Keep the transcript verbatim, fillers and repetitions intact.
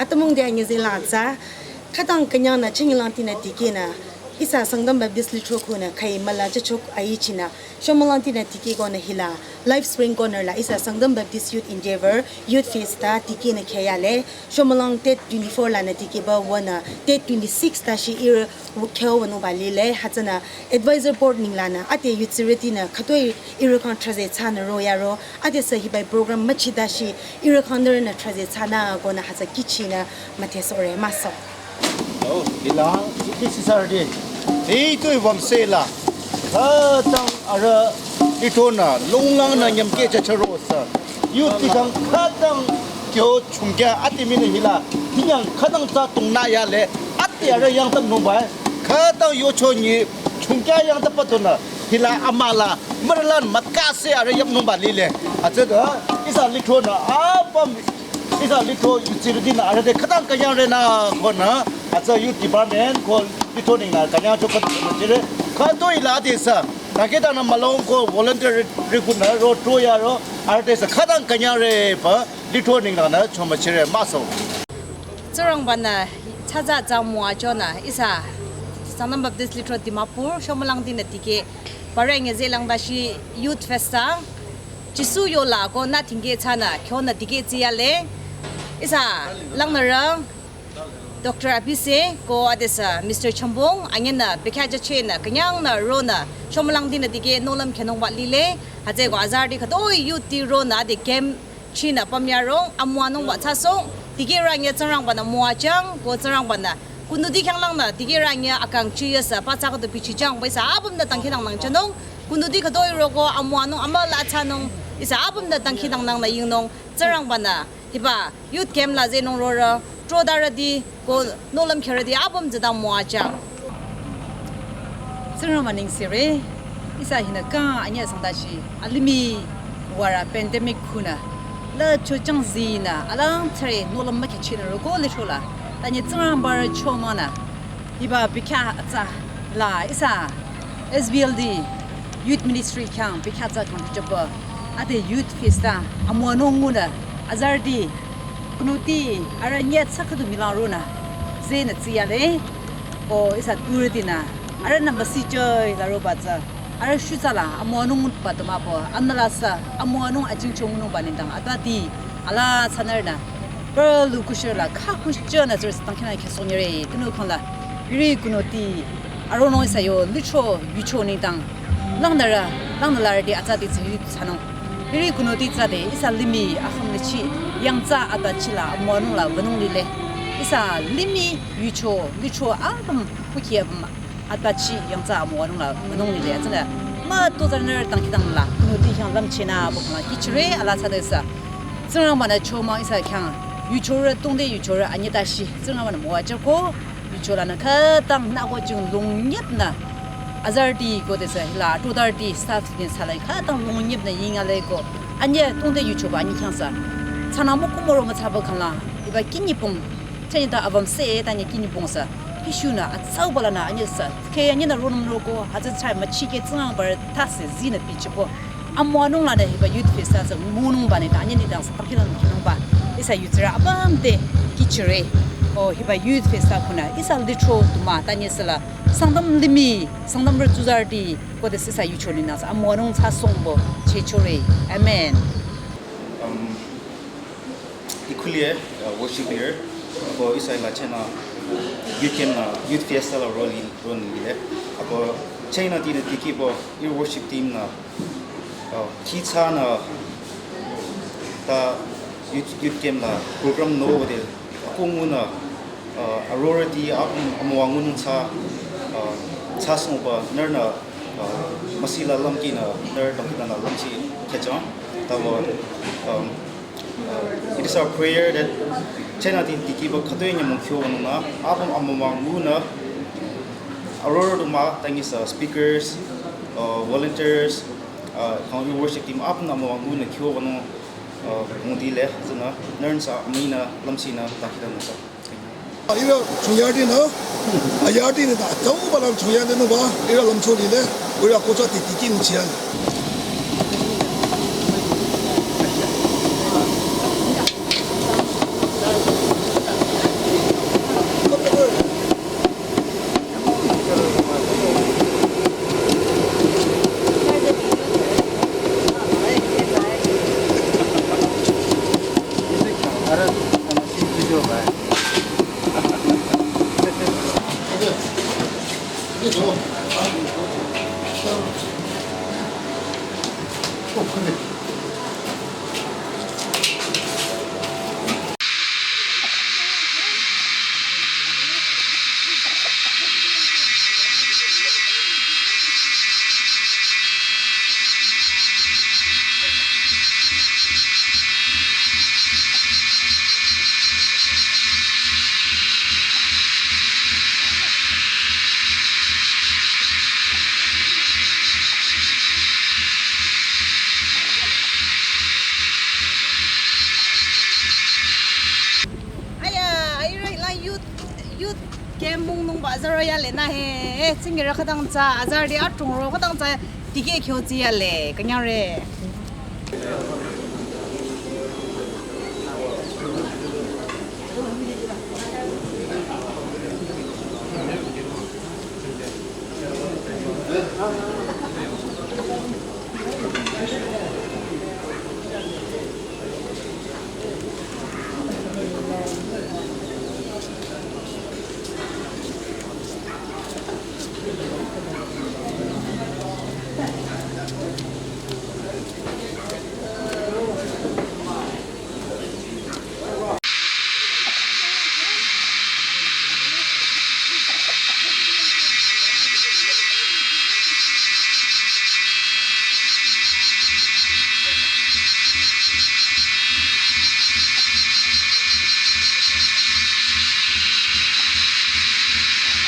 Atümung de anyüzehlang tsü, khütang künyangnü chingilangtinü dikehnü, ihsa Sangtam Baptist Lithro khunü khüi müla jüchok aichinü, shomülangtinü dikehkonü hila, Life Spring Corner la ihsa Sangtam Baptist Youth Endeavor, Youth Fiesta dikehnü kheyale, shomülang date twenty-four lanü dikehba wünü, date twenty-six ta shi ihrü kyo wünungba lile, hütsünü advisor board ninglanü, ade yutsirütinü, khütoi ihrü khyang trahzeh thsanü royaro, adesü hibai program müchitashi, ihrü khyang nührünü trahzeh thsanü konü hütsü kihchinü müdhesohre müso. Oh, hila, iti sisarüti. Ito ibam sela. Khütang arüh Lithronü, longlangnü nyümkeh chacharo sü. Youth ti kang khütang kyo chungkya ati mini hila. Hinyang khütang tsü tungnü yale. Ati arüh yangtam nungba. Khütang yocho nyi chungkya yangtapa tunü. Hila amüla, mürülan mütkase arüh yap nungba lile. Hütsüde, ihsa Lithronü, apüm, ihsa Lithro yutsirütinü, arüh te khütang künyangre nü, konü, hütsü youth department, ko Lithro ningnü, künyang chokot, jire, khütoi la adesü, nü khetanü mülung ko volunteer ri-, rikunü, ro tro yaro, arüh tesü, khütang künyangre pü, Lithro ningnü, chomüchire, müso. Tsingrangbanü, tsatsa tsa müwajünü, ihsa, Sangtam Baptist Lithro Dimapur, shomülangtinü dikeh, parü anyüzehlang dashi Youth Fiesta, Jisu yola ko nü dikeh thsanü, kyonü dikeh tsiyale, ihsa, langnürü, Doctor Abise, ko adesü, Mister Chambong, anyünü, bekhyah jüchehnü, künyangnü, ronü, shomülangtinü dikeh, nohlüm khenungba lile, hütsüeko azarüti khütoi youth ti ronü, ade camp, chinü pümyaro, amüwanungba thsasoh, dikehrü anyüh Tsingrangbanü müwajüng, ko Tsingrangbanü, kunuti khyanglangnü, dikehrü anyüh akang chiyasü, pathsa khüdu bichijüng, ba ihsa apümnü dangkhidangnang jünung, kunuti khütoi roko, amüwanung, amüla thsanung, ihsa apümnü dangkhidangnangnü yingnung, Tsingrangbanü, hiba, youth camp la zehnung rorü, trodarüti, ko nohlüm khyarüti apüm tsüta müwajüng. Tsingrangba nengsere, ihsa hinü kang anyüh sangtashi, alimih warü pandemic khunü, la chochang zinü, alang thsare nohlüm mükhehchinü roko Lithro la, tanyi Tsingrangba rü chomanü, hiba bekhyah atsa la ihsa S B L D Youth Ministry khyang bekhyah atsa khyang bichaba, ade Youth Fiesta, amüwanung ngunü, azarüti, kunuti, arüh nyetsa khüdu mülang ronü, zehnü tsiyale, o ihsa turütinü, arühnü müsichoi la roba tsü, arüh shutsala, amüwanung ba tümüpü, amülasü, amüwanung ajingchongnungba nengdang, atati, ala thsanürünü, pürü lu kushirü la, khükushirünü tsürüsü dangkhidangnang khyüsohnyire, tunüo khangla, hiri kunuti, aronung ihsa yo, Lithro, yucho nengdang, langnürü, langnülarüti atsati tsü yu thsanung. Hiri kunuti tsüde, ihsa limih, akhümlichi, yangthsa atbachila, amüwanung la, wünung lile. Ihsa limih, yucho, Lithro, apüm, kukhi apüm, atbachi, yangthsa amüwanung la, wünung lile. Tsünü, mütozanü dangkhidangnang la, kunuti khyang lümchinü, bukla, kihchire, ala thsade ihsa. Tsingrangbanü chomang ihsa khyang, yuchorü, tongde yuchorü, anyüh tashi, Tsingrangbanü müwajüko, yucho lanü khütang nüko jing longnyepnü, azarüti ko desü hila, trodarüti staff ni salai khütang longnyepnü yingyale ko, anyüh tongde yuchoba anyüh khyang sü. Tsünü mükumoro mütsaba khangla, hiba kinyipung, tsünyi ta abam se, tanyi kinyipung sü. Pishunü, atsauba lanü anyüh sü. Khe anyühnü ronung roko, hütsü tsai müchike Tsingrangba rü tase zinü bichibo. Amüwanung lanü hiba Youth Fiesta tsü ngunungba nengdang, anyüh nengdang sü dangkhidangnang khyünungba. Ihsa youth rü apüm te kihchire. O hiba Youth Fiesta khunü, ihsa Lithro tuma, tanyi sü la. Sangtam limih, Sangtam rü tsuzarüti, ko desü ihsa yucho nengdang sü. Amüwanung thsasohbo, chechore. Amen. Um, Ikhulie, uh, worship leader. Ako ihsa la chena youth camp nü, youth fiesta la role in, role in le. Ako chena tinü tiki bo, i worship team nü, uh, kihchanü, ta youth, youth camp la program no de, ako ngunü, uh, arorüti, ak, amüwa ngunung thsa, uh, thsasohba, nührünü, uh, müsila lümkinü, nührü dangkhidangnang lümchi khyüchang. Tabo, um, uh, it is our prayer that chena ti tikiba khütoi nyümong kyo wünungnü, apüm amüwa ngunü, arorüti mah, tangi sü speakers, uh, volunteers, uh, kang worship team, apüm amüwa ngunü kyo wünung, uh, mungdi le, tsünü, nührünü sü amüinü, lümchinü, dangkhidangnang sü. Ira chungyarütinü, ayarütinü ta, tau balang chungyarütinü ba, ira lümcho lile, ira kocha titi kim chian. Aya, ayurü la youth, youth camp mung nungba azarü yale na he. Eh, tsingirü khütang tsü, azarüti atungrü khütang tsü, dikeh kyo tsü yale, künyangre.